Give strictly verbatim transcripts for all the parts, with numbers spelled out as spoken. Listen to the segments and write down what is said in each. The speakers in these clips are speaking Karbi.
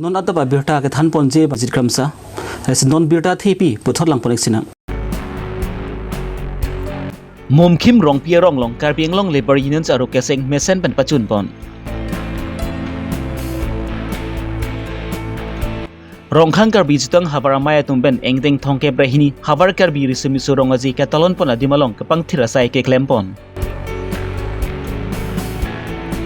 Non adap abirta kethan ponji Bajit Kramsa. Lasi non birta thepi puthot lang pon-ik sinang. Mumkhim Rongpi arong along Karbi Anglong Labour Unions aru keseng mesen pen pachun pon. Rongkhang Karbi Jutang Havar Amei atum pen ingdeng thomkep ra hini Havar Karbi Riso Miso Rong Aje ketalon pon adim along kepangthir asai keklem pon.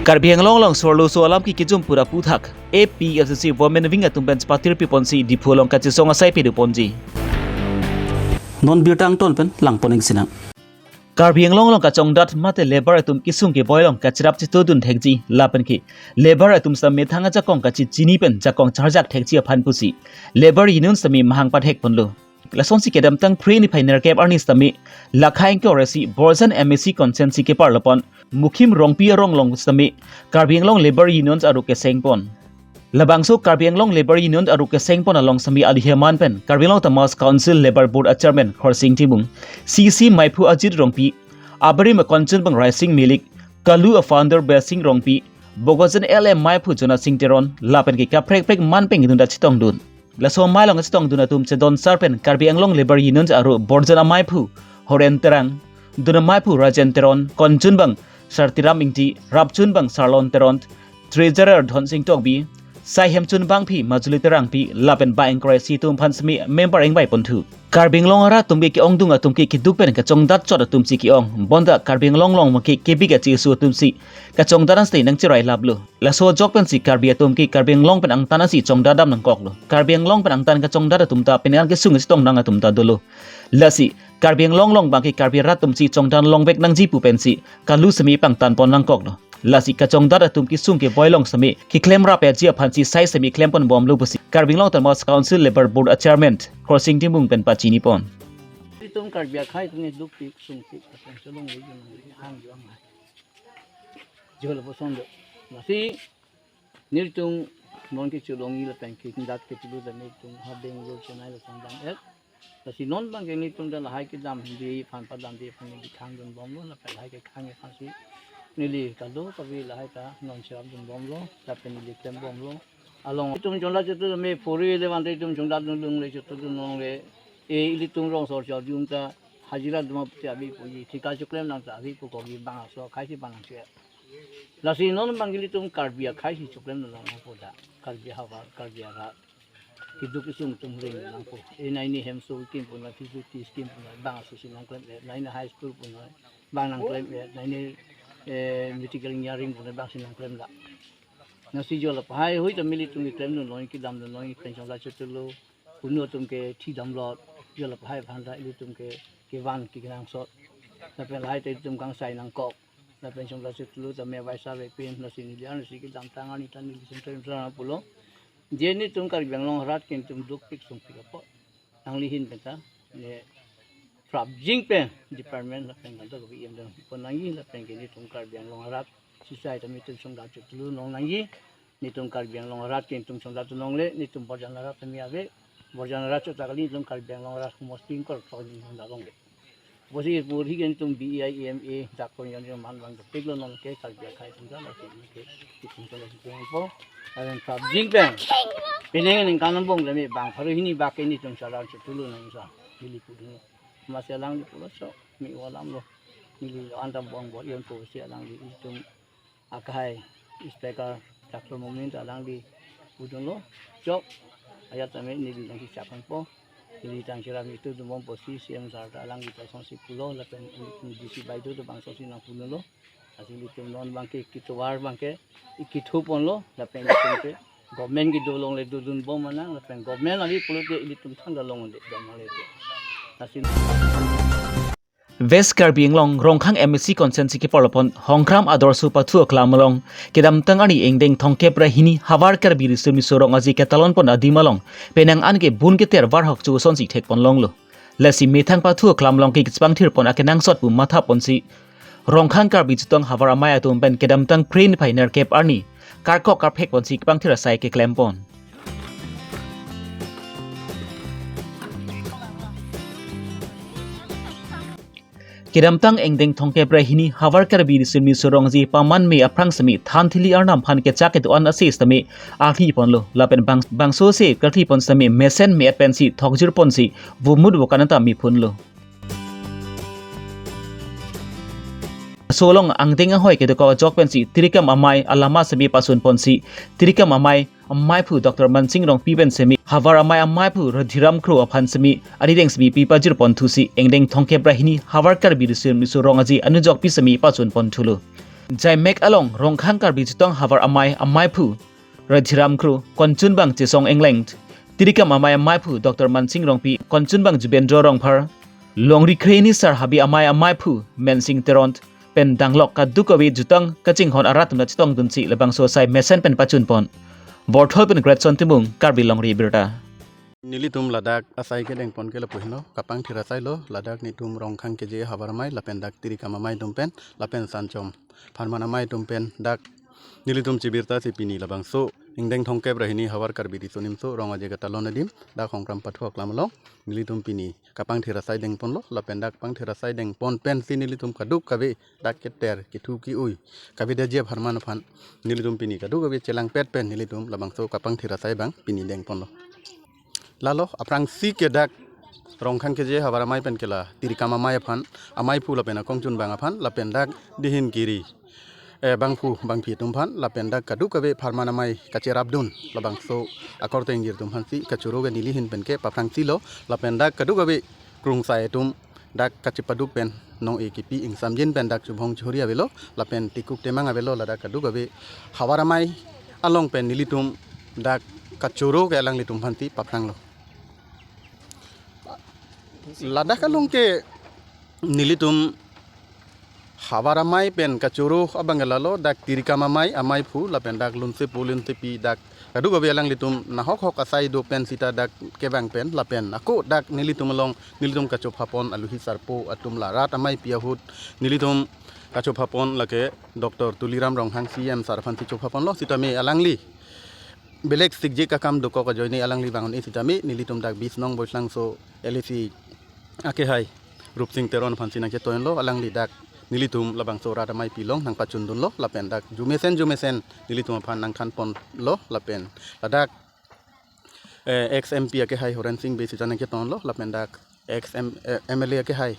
Karbi Anglong along sorloso alam kikijum pura puthak A P F C Women Wing atum pen chepatir pi ponsi Diphu along kachesong asai pado ponji. Non birta angton pen lang pon-ik sinang. Karbi Anglong along kachongdat mate labour atum kesung keboi along kacherap chetudun thekji lapen ke labour atum sitame thang ajakong kachechini pen jakong charjak thekji aphan pusi Labour Union sitame mahang pathek ponlo. Lasonsi kedamtang Phre niphai nerkep arni sitame lakha ingkoi ra isi Borjan M A C constituency keparlo pon Mumkhim Rongpi arong along sitame Karbi Anglong Labour Unions aru keseng pon. Labangso Karbi Anglong Labour Union aru keseng pon along sitame aliheman pen Karbi Anglong Autonomous Council Labour Board a Chairman Khorsing Timung, C C maiphu Ajit Rongpi, abarim akonchun bang Raising Milik, Kalu a founder Blessing Rongpi, Bokajan L A maiphu Jonasing Teron, lapen ke kaprek prek man pen kedun ta chetongdun. Laso amei along chetongdun atum chedon sar pen Karbi Anglong Labour Union aru Borjan amaiphu Horen Terang, dun amaiphu Rajen Teron, konchun bang Sartiram Ingti, rapchun bang Sarlon Teron, Treasurer Dhonsing Tokbi, saihemchun bangpi Majuli Terangpi, lapen ba ingkoi ra isi atum aphan sitame member ingvai ponthu. Karbi Anglong arat atum ke ke-ongdung atum ke keduk pen kachongdat chot atum si ke-ong. Bonta Karbi Anglong along ke kebik achisu atum si kachongdat an sitame nangcherai laplo. Laso ajok pensi Karbi atum ke Karbi Anglong pen angtan asi chongdat dam nangkoklo. Karbi Anglong pen angtan kachongdat atum ta penang kesung chetong nang atum ta dolo. Lasi Karbi Anglong along bang ke Karbi arat atum si chongdat longvek nangji pu pensi Kalu sitame pangtan pon nangkoklo. Lasi kachongdat atum kesung keboi along sitame keklem rap-etji aphansi sai sitame klem pon bomlo pusi Karbi Anglong Autonomous Council Labour Board a Chairman Khorsing Timung pen pachini pon. Itum Karbi akhai atum dukpik sungpik atum chelong le jun hang jong hai. Jol boson do. Lasi nelitum non kechelongji lapen ke dak kechelo dan nelitum ha Bangalore Chennai lo song dam et. Lasi non bang ke nelitum ta lahai kedam di aphan padam di aphan neli khangdun bomlo lapen lahai kekhang aphansi neli kadokave lahai ta non cherapdun bomlo lapen neli klem bomlo. Along itum chongdat chetudun me puri le bang itum chongdatdun longle chetudun longle. E ilitum rong sor chor jum ta hajira duma puti abi puji thika choklem nang ta abi pu kogi bang aso khai si bang che. Lasi non bang ilitum Karbi akhai si choklem nangpo da. Karbi havar, Karbi arat. Keduk kesung atum ring nangpo. E nai ni hemso scheme pu na, T C T scheme pu na, bang aso si nangklem e. Nai ni high school pu na, bang nangklem e. Nai ni, eh, medical engineering pu na, bang si nangklem da. Lasi jol lahai hui ta nelitum keklemdun noi kedamdun noi pen chongdat chetudun lo. Kunu atum ke thi damlot, jol lahai aphan ta ilitum ke kevan kenangsot. Lapen lahai ta ilitum kangsai nangkok. Lapen chongdat chetudun lo tame vaisa vepin, lasi neli arnisi kedamtang arni ta neli sumtrim sara pulo. Je nelitum Karbi Anglong arat ke nelitum dukpik sungpik apot. Nangli ahin pen ta, ne prapjin pen department lapen kanto kabi em dang pon nangji lapen ke nelitum Karbi Anglong arat sisai ta nelitum chongdat chetudun long nangji. Nelitum Karbi Anglong arat ke nelitum chongdat longle, nelitum Borjan arat kami ave. Borjan arat chot ta kali nelitum Karbi Anglong arat humos tingkol chongdat longle. Bosi puri ke nelitum B E I M A dak kon yon yon man bang dopik lo non ke Karbi akhai atum ta lasi ke nelitum chongdat chetudun po. Aven prapjin pen. Penang ningkan angbong le me bang pharo hini bak ke nelitum chongdat chetudun lo nang sa. Neli pudun lo. Masi alangli pulo so, me-o alam lo. Neli lo antam bong bo yon po si alangli itum akhai speaker Doctor Momin ta alangli pudun lo. Chok, ajat tame neli nangkechak nangpo. Neli tang cherap chetudun bompo si C M sar ta alangli ta songsi pulo, lapen D C baideo ta bang songsi nangpudun lo. Lasi ilitum non bang ke ketovar bang ke ikithu ponlo lapen ilitum ke government kedo longle dodun bom manang lapen government avi pulote ilitum thangta longle dam nangle te. Lasi West Karbi Anglong Rongkhang M A C constituency keparlo pon Hongkram Adorsho Pathu Aklam along kedamtang arni ingdeng thomkep ra hini Havar Karbi Riso Miso Rong Aje ketalon pon adim along penang an ke bun keter varhok chu asonsi thek pon longlo. Lasi methang Pathu Aklam along ke kechepangthir pon akenangsot pu matha ponsi Rongkhang Karbi Jutang Havar Amei atum pen kedamtang Phre niphai nerkep arni karkok karphek ponsi kepangthir asai keklem pon. Kedamtang ingdeng thomkep ra hini Havar Karbi Riso Nimso Rong Aje paman me aphrang sitame than thili arnam aphan kechak kedo-an ase sitame arhi ponlo. Lapen bang, bangso ase karhi pon sitame mesen me-et pensi thokjir ponsi vomut vokan anta mephunlo. Solong angdeng ahoi kedokok ajok pensi Tirikam Amei alama sitame pasun ponsi Tirikam Amei amaiphu Doctor Mansing Rongpi pen sitame Havar Amei amaiphu Radhiram Kro aphan sitame arideng sitame pipajir pon thusi ingdeng thomkep ra hini Havar Karbi Riso Nimso Rong Aje anujokpi sitame pasun pon thulo. Jaimek along Rongkhang Karbi Jutong Havar Amei amaiphu Radhiram Kro, Konchunbang Chesong Engleng, Tirikam Amei amaiphu Doctor Mansing Rongpi, Konchunbang Jubendro Rongphar, Longri Kre Nisar Habi Amei amaiphu Mensing Teron, pen danglok kadokave jutang kachinghon arat atum ta chetongdunsi labangso asai mesen pen pachun pon. Borthol pen Gretson Timung, Karbi Longri Abirta. Nelitum ladak asai kedeng pon ke lapu henlo, kapangthir asai lo, ladak netum Rongkhang keje Havar Amei, lapen dak Tirikam Amei atum pen, lapen Sanchom Pharman Amei atum pen, dak nelitum chibirta si pini labangso ingdeng thomkep ra hini Havar Karbi Riso Nimso Rong Aje katalon adim, dak Hongkram Pathu Aklam along nelitum pini kapangthir asai deng ponlo, lapen dak pangthir asai deng pon pensi nelitum kadokave dak keter kethu ke-oi kavedet ji apharman aphan nelitum pini kadokave chelangpet pen nelitum labangso kapangthir asai abang pini deng ponlo. Lalo aphrangsi ke dak Rongkhang keje Havar Amei pen ke la Tirikam Amei aphan, amaiphu lapen akongchunbang aphan, lapen dak dihin kiri, eh, bangphu bangphi atum aphan, lapen dak kadokave Pharman Amei kacherapdun labangso akorte ingjir atum aphansi kachoro ke neli ahin pen ke paphrangsi lo, lapen dak kadokave krungsai atum dak kachepaduk pen nong-e kipi ingsamjin pen dak chubhong churi avelo, lapen tikuk temang avelo, ladak kadokave Havar Amei along pen nelitum dak kachoro ke alanglitum aphansi paphranglo. Ladak along ke nelitum Havar Amei pen kachoro abang ke lalo, dak Tirikam Amei amaiphu lapen dak lunsepo lunsepi dak kadokave alanglitum nahok hok asai do pen sita dak kevang pen, lapen ako dak nelitum along nelitum kachopha pon aluhi sarpo atum la rat ameipi ahut nelitum kachopha pon lake Doctor Tuliram Ronghang C M sir aphansi chopha ponlo, sitame alangli belek sikjik akam dokok ajoine alangli vang un-e sitame nelitum dak bis nong Boislangso L A C akehai Rupsing Teron aphansi nangchetoinlo, alangli dak nelitum labangso rat ameipi along nangpachundunlo, lapen dak jumesen jumesen nelitum aphan nangthan ponlo, lapen ladak, eh, ex M P akehai Horensing Bey sita nangchetonlo, lapen dak ex M-, eh, M L A akehai,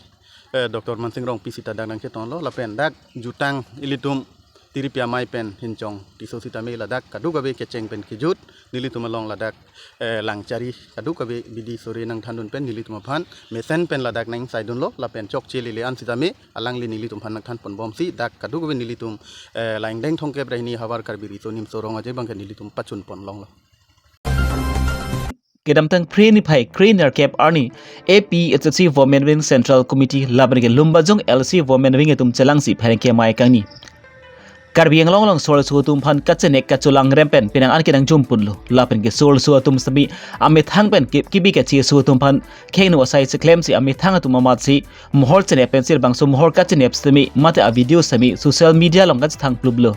eh, Doctor Mansing Rongpi sita dak nangchetonlo, lapen dak jutang ilitum Tiripi Amei pen Hinchong Tisso sitame ladak kadokave kecheng pen kejut nelitum along ladak, eh, langchari kadokave bidi sore nangthandun pen nelitum aphan mesen pen ladak nangsaidunlo, lapen chokche lele an sitame alangli nelitum aphan nangthan ponbomsi dak kadokave nelitum, eh, la ingdeng thomkep ra hini Havar Karbi Riso Nimso Rong Aje abangke nelitum pachun pon longlo. Kedamtang Phre niphai kre nerkep arni A P H L C Women Wing Central Committee lapen ke Lumbajong L C Women Wing atum chelangsi pherangke amei kangni Karbi Anglong along so arloso atum aphan kachenek kacholang rem pen penang an kenangjum ponlo, lapen ke so arloso atum sitame amethang pen ke-, kebi kacheso atum aphan khengno asai cheklemsi amethang atum amatsi mohor chenep pensi labangso mohor kachenep sitame mate a-video sitame social media along kachethang pluplo.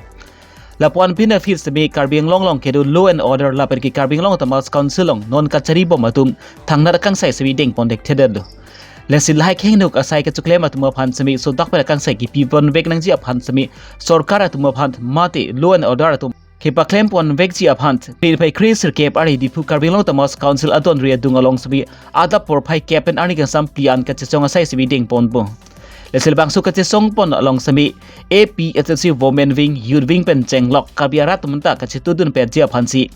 Lapu-an pen aphi sitame Karbi Anglong along kedo law and order lapen ke Karbi Anglong Autonomous Council along non kacharibom atum thangnat akangsai sitame dengpon dekthedetlo. Lasi lahai khengno asai kachoklem atum aphan sitame sodak pen akangsai kipi ponvek nangji aphan sitame sorkar atum aphan mate law and order atum kepaklem ponvekji aphan Phre niphai kre sirkep arni Diphu Karbi Anglong Autonomous Council adonri adung along sitame adap porphai kep pen arni kangsam phli an kachechong asai sitame dengponpo. Lasi labangso kachechong pon along sitame A P H L C Women Wing, Youth Wing pen chenglok Karbi arat atum ta kachetudun petji aphansi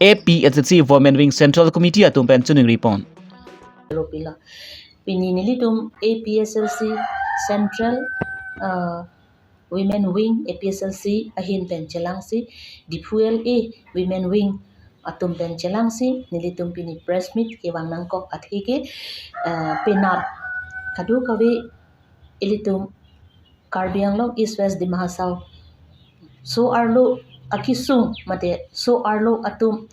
A P H L C Women Wing Central Committee atum pen choningri pon. Lo pila. Pini nelitum A P H L C Central, uh, Women Wing A P H L C ahin pen chelangsi, Diphu L A Women Wing atum pen chelangsi nelitum pini press meet kevang nangkok athe ke, eh, penap kadokave ilitum Karbi Anglong East West Dima Hasao so arlo akesung mate so arlo atum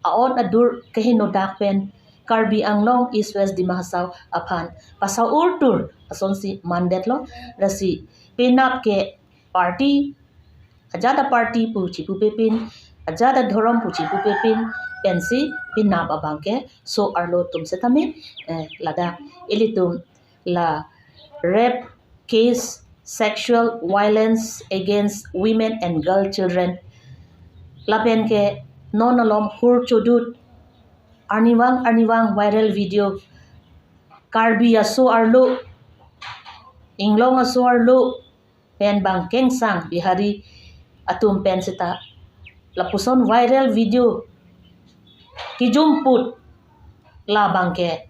a-on adur kehingno dak pen Karbi Anglong East West Dima Hasao aphan pasau urtur asonsi mandetlo, lasi penap ke party, ajat a-party pu chipupepin, ajat adhorom pu chipupepin pensi penap abangke so arlo atum setame, eh, ladak ilitum la rape case sexual violence against women and girl children. Lapen ke non alom hur chodut arnivang arnivang viral video Karbi aso arlo, Inglong aso arlo pen bang kengsang Bihari atum pen seta lapuson viral video kijumput labang ke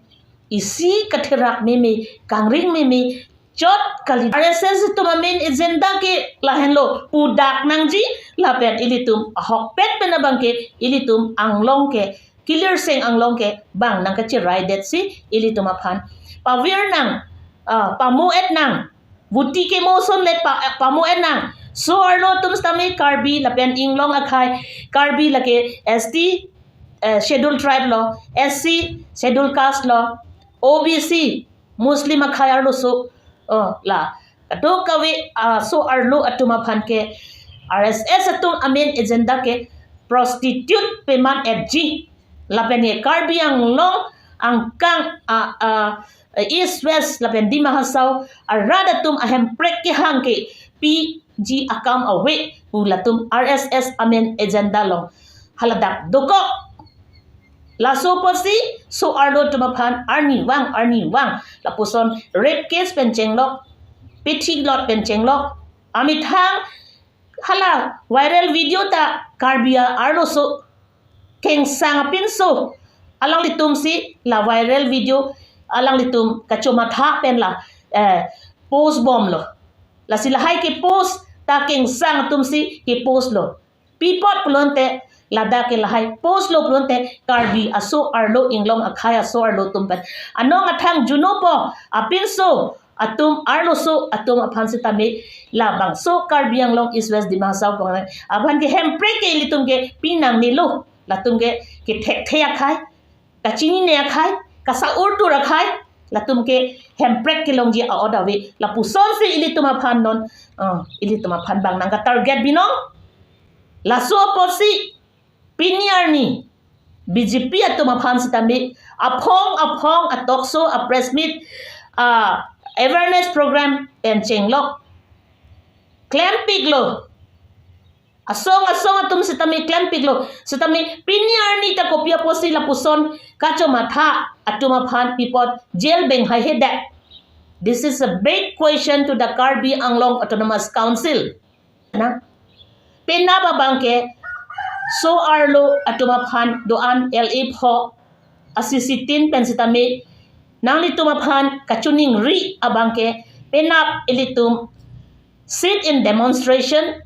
isi katherak meme, kangring meme, chot kali. R S S atum amen agenda ke lahenlo, pudak nangji, lapen ilitum ahokpet pen abang ke ilitum anglong ke, kilirseng anglong ke bang nangkachirai detsi ilitum aphan pavir nang, ah, pamo-et nang, vuti kemo ason le pa, pamo-et nang. So arlo atum sitame Karbi lapen Inglong akhei, Karbi lake S T, eh, schedule tribe lo, S C schedule caste lo, O B C Muslim akhei arloso, oh, la kadokave, ah, so arlo atum aphan ke R S S atum amen agenda ke prostitute peman-etji. Lapen ye Karbi Anglong angkang, ah, ah, East West lapen Dima Hasao arat atum ahemprek kehang ke piji akam ave pu latum R S S amen agenda along haladak dokok. Laso apotsi so arlo atum aphan arnivang arnivang lapuson rape case pen chenglok, pithilot pen chenglok, amethang hala viral video ta Karbi arloso kengsang apinso alanglitumsi la viral video alanglitum kachomatha pen la, eh, post bomlo. Lasi lahai kepost ta kengsang atumsi kepost lo. Pi apot pulote ladak ke lahai post lo pulote Karbi aso arlo, Inglong akhei aso arlo atum pen anong athang junopo apinso atum arloso atum aphan sitame labangso Karbi Anglong East West Dima Hasao pang aphan ke hemprek ke ilitum ke pinangnelo, latum ke kethekthe akhei, kachinine akhei, kasa-urtur akhei, latum ke hemprek kelongji a-ot ave. Lapusonsi ilitum aphan non, ah, ilitum aphan bang nangkatarget binong. Laso apotsi pini arni B J P atum aphan sitame aphong aphong a-talk show, a-press meet, a-awareness program pen chenglok, klempiklo. Asong asong atum sitame klempiklo. Sitame pini arni ta kopi apotsi lapuson kachomatha atum aphan pi apot jail beng haihedet? This is a big question to the Karbi Anglong Autonomous Council. Na, penap abang ke so arlo atum aphan do-an L A pho a-C C tin pen sitame nanglitum aphan kachiningri abang ke penap ilitum sit-in demonstration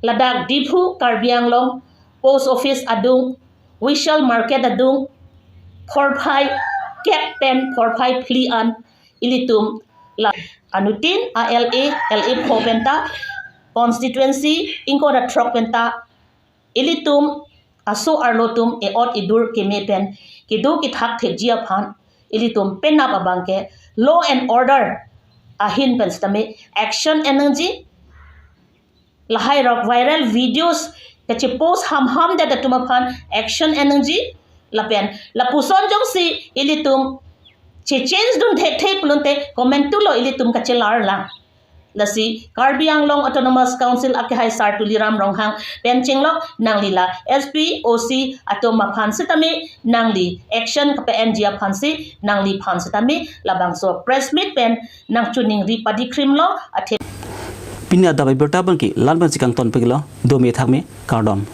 ladak Diphu Karbi Anglong post office adung, Vishal market adung, phorphai kep pen phorphai phli an ilitum la anuttin a-L A, L A pho penta, constituency ingkoi ra throk penta, ilitum aso arlo atum e-ot idur keme pen kedo kethak thekji aphan ilitum penap abang ke law and order ahin pen sitame action en nangji. Lahai rok viral videos kachipost hamham det atum aphan action en nangji. Lapen lapuson jongsi ilitum che-change dun thekthe pulote comment tu lo, ilitum kachelar lang. Lasi Karbi Anglong Autonomous Council akehai Sar Tuliram Ronghang pen chenglok, nangli la S P, O C atum aphan sitame nangli action kape-enji aphansi nangliphan sitame labangso press meet pen nangchiningri padikrimlo, athe. Pini adap abirta abang ke la-an pensi kangtonpiklo, dome thakme, kardom.